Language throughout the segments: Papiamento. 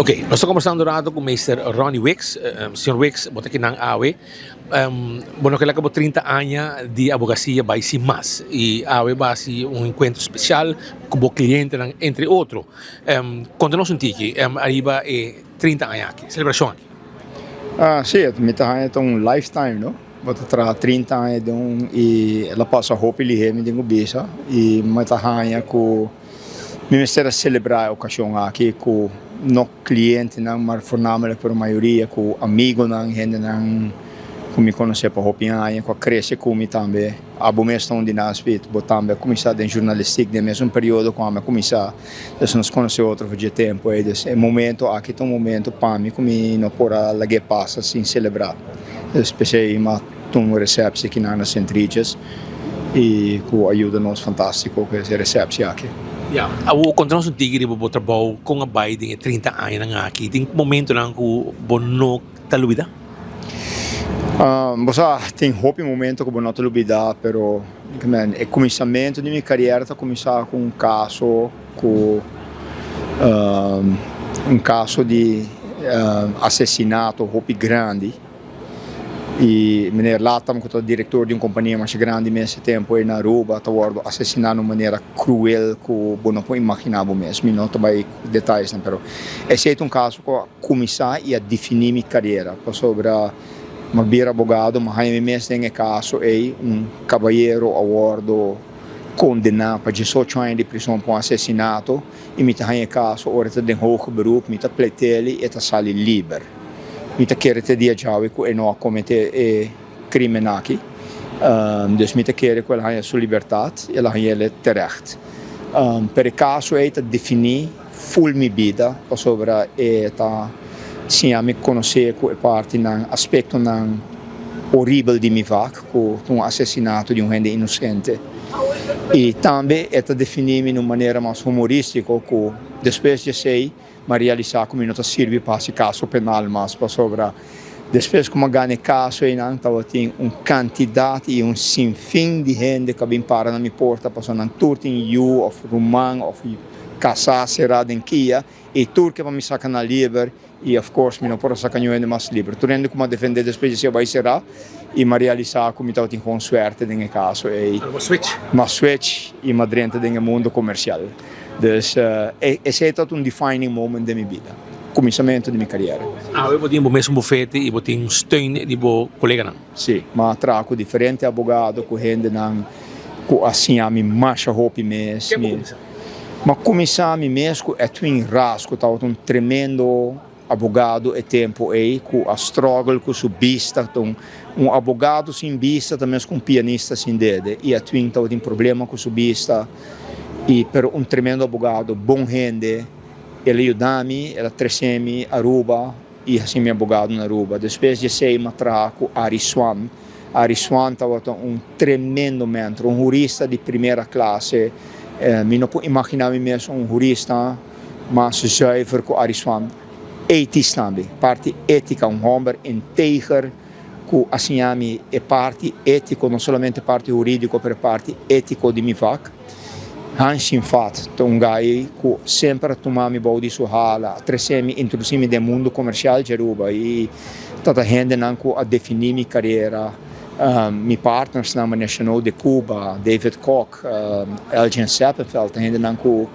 Ok, nos ta kombersando un rato ku Meester Ronnie Wicks. Señor Wicks, bo ta kinan awe. Bo no ke laga bo 30 aña di abogasia bai sin mas. I awe bo a hasi un enkuentro spesial ku bo klientenan, entre otro. Konta nos un tiki ariba e 30 aña aki, selebrashon aki. Si, mi ta haña ta un lifetime, no? Bo ta traha 30 aña den un i el a pasa hopi lihé mi tin ku bisa. I mi ta haña ku. Mi mester a selebrá e okashon aki ku no klientenan, mar voornamelijk pero mayoria ku amigonan, hendenan ku mi konosé pa hopi aña, ku a krese ku mi tambe. Abo mes ta un di nan, Speed. Bo tambe a kuminsá den jurnalistik den mesun periodo ku ami a kuminsá. Dus nos konosé otro for dje tempu ei. Dus e momento aki ta un momento pa mi ku mi no por a lag'é pasa sin selebrá. Dus p'esei mi a Tun un receptie aki na Sint Regis y cu a yuda nos fantastico cu e receptie aki. Ya, awor conta nos un tiki riba bo trabou, con a bay den e 30 añanan aki? Tin momentonan cu bo no ta lubida? Bo sa, tin hopi momento cu bo no ta lubida, pero e cuminsamento di mi cariera ta cuminsa cu un caso cu un caso di asesinato hopi grandi. Y meneer Latham cu ta director di un compania masha grandi mes e tempo ey na Aruba ta wordo asesina na un manera cruel cu bo no por imagina bo mes. Mi no ta bay cu detayesnan pero esey ta un caso cu a cuminsa y a defini mi carera pasobra mi a bira abogado, mi a haya mi mes den e caso ey, un cabayero a wordo condena pa diesocho aña di prison pa un asesinato. I mi ta haña e kaso ora e ta den hoger beroep, mi ta pleit'el i e ta sali liber. Mi ta kere te dia djawe ku e no a kometé e krimen aki. Dus mi ta kere ku el a haña su libertat i el a hañ'el terecht. Pero e kaso ei ta definí ful mi bida pasobra e ta siña mi konosé ku e partinan, aspektonan horibel di mi vak. Ku ta un asesinato di un hende inosente. I tambe e ta definí mi na un manera mas humorístiko ku despues di esei mi a realisá ku mi no ta sirbi pa hasi kaso penal mas pasobra despues ku mi a gana e kaso einan tabatin un kantidat i un sinfin di hende ku a bin para na mi porta pasobra nan tur tin yu òf ruman òf kasá será den kia i tur ke pa mi saka nan liber. I of course mi no por a saca niun hende mas liber. Tur hende cu mi a defende despues di esey a bay cera y mi a realisa cu mi tabatin gewoon suerte den e caso ey. Pero bo switch. Mi a switch y mi a drenta den e mundo comercial. Dus esey tabata un defining moment den mi bida. Cuminsamento di mi cariera. Awe bo tin bo mesun bufete y bo tin steun di bo coleganan. Si, mi a traha cu diferente abogado, cu hendenan cu a siña mi masha hopi mes. Ken bo cuminsa? Mi a kuminsá mi mes ku Edwin Ras ku tabata un tremendo abogado e tempu ei ku a struggle ku su bista. Ta un abogado sin bista ta mes ku un pianista sin dede i Edwin tabatin problema ku su bista i pero un tremendo abogado, bon hende. El a yuda mi, el a trese mi Aruba. I hasi mi abogado na Aruba. Despues di esei mi a traha ku Arie Swan. Arie Swan tabata un tremendo mentor, un hurista di primera klase. Mi no por imaginá mi mes un hurista mas zuiver ku Arie Swan. Ethisch tambe, parti étika, un hòmber integer ku a siña mi e parti étiko, no solamente e parti hurídiko, pero e parti étiko di mi vak. Hans Shinfat ta un gai ku semper a tuma mi bou di su hala, a trese mi, introdusi mi den mundu komersial dje Aruba i ta ta hendenan ku a definí mi karera. Mi partnersnan manera Chanot de Cuba, David Kok, Elgin Seppenveld ta hendenan ku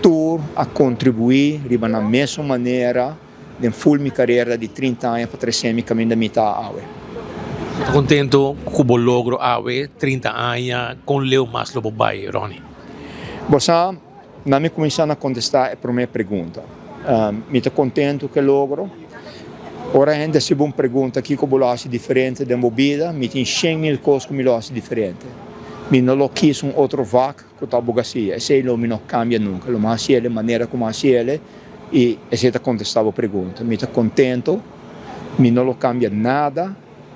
tur a kontribuí riba nan mesun manera. Den ful mi karera di 30 aña pa trese mi kaminda mi ta awe. Bo ta kontento ku bo logro awe, 30 aña, kon leu mas lo bo bai, Ronnie? Bo sa, na mi kuminsá na kontestá e promé pregunta. Mi ta kontento ku e logro. Ora hende hasi bo un pregunta kiko bo lo hasi diferente den bo bida, mi tin 100.000 kos ku mi lo hasi diferente. Mi no lo kis un otro vak ku ta abogasia. Esei lo mi no kambia nunka. Lo mi hasi el e manera ku mi hasi el. I esei ta kontestá bo pregunta. Mi ta kontento, mi no lo kambia nada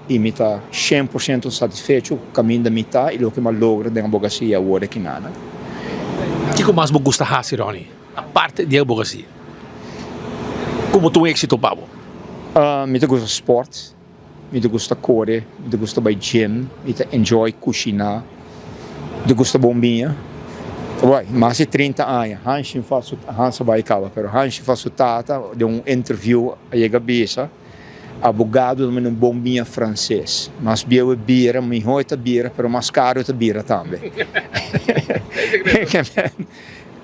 i mi ta 100% satisfecho ku kaminda mi ta i loke mi a logra den abogasia awor aki nana. Kiko mas bo gusta hasi, Ronnie, aparte di abogasia? Ku bo ta un éksito pa bo? Mi ta gusta sport. Mi ta gusta kore, mi ta gusta bai gym, mi ta enjoy kushiná, mi ta gusta bon biña. Wai, mas di 30 aña, Hanshi fa su, Hans a bai caba, pero Hanshi fa su tata, den un interview a yega bisa, abogado ta manda un bon biña frances. Mas bieu e bira, miho e ta bira, pero mas caro e ta bira tambe.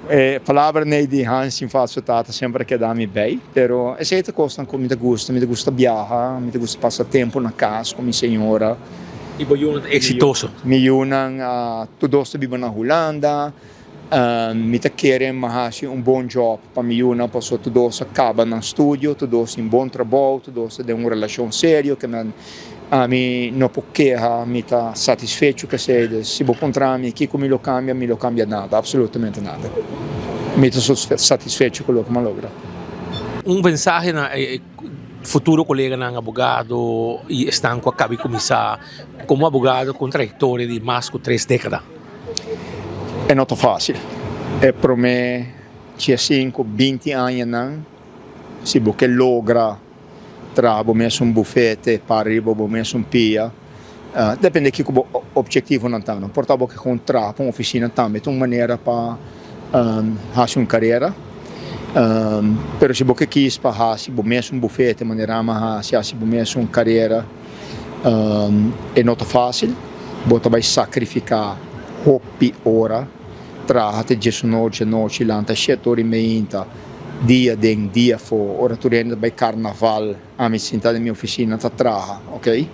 E palabra nei di Hans sin fa su tata semper a keda mi bij, pero esei ta cosnan cu mi ta gusta, mi ta gusta biaha, mi ta gusta pasa tempo na cas cu mi señora. Y bo yunan ta exitoso? Mi yunan tur dos ta biba na Hulanda, mi ta kere mi a haci un bon job pa mi yunan pasobra tur dos a caba nan studio, tur dos tin bon trabou, tur dos ta den un relacion serio ke nan ami no por keha, mi ta satisfecho ku esei. Dus si bo puntra mi kiko mi lo cambia, mi lo cambia nada, absolutamente nada. Mi ta satisfecho ku loke mi a logra. Un mensahe na e futuro koleganan abogado i esnan ku a kabi kuminsá komo abogado ku un trayektoria di mas ku tres dékada. E no ta fásil. E promé diesinku, binti añanan si bo ke logra traha bo mes un bufete, para riba bo mes un pia, depende kiko bo objetivonan ta. No por ta bo ke kon traha pa un ofisina tambe ta un manera pa hasi un karera, pero si bo ke kis pa hasi bo mes un bufete manera ami a hasi, hasi bo mes un karera, e no ta fásil, bo ta bai sakrifiká hopi ora, traha te diesunochi djanochi, lanta shete ora i meinta, dia den dia afó, ora tur hende ta bai karnaval, ami sinta den mi ofisina ta traha, ok,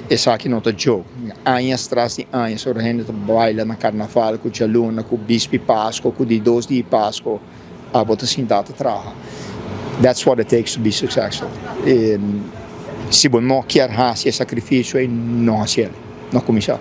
esaki no ta joke, añas tras di añas ora hende ta baila na karnaval ku djaluna, ku bispi pasko, ku di dos di pasko. Abo ta sinta ta traha. That's what it takes to be successful. Si bo no kier hasi e sacrificio ei, no hasi el. No cuminsa.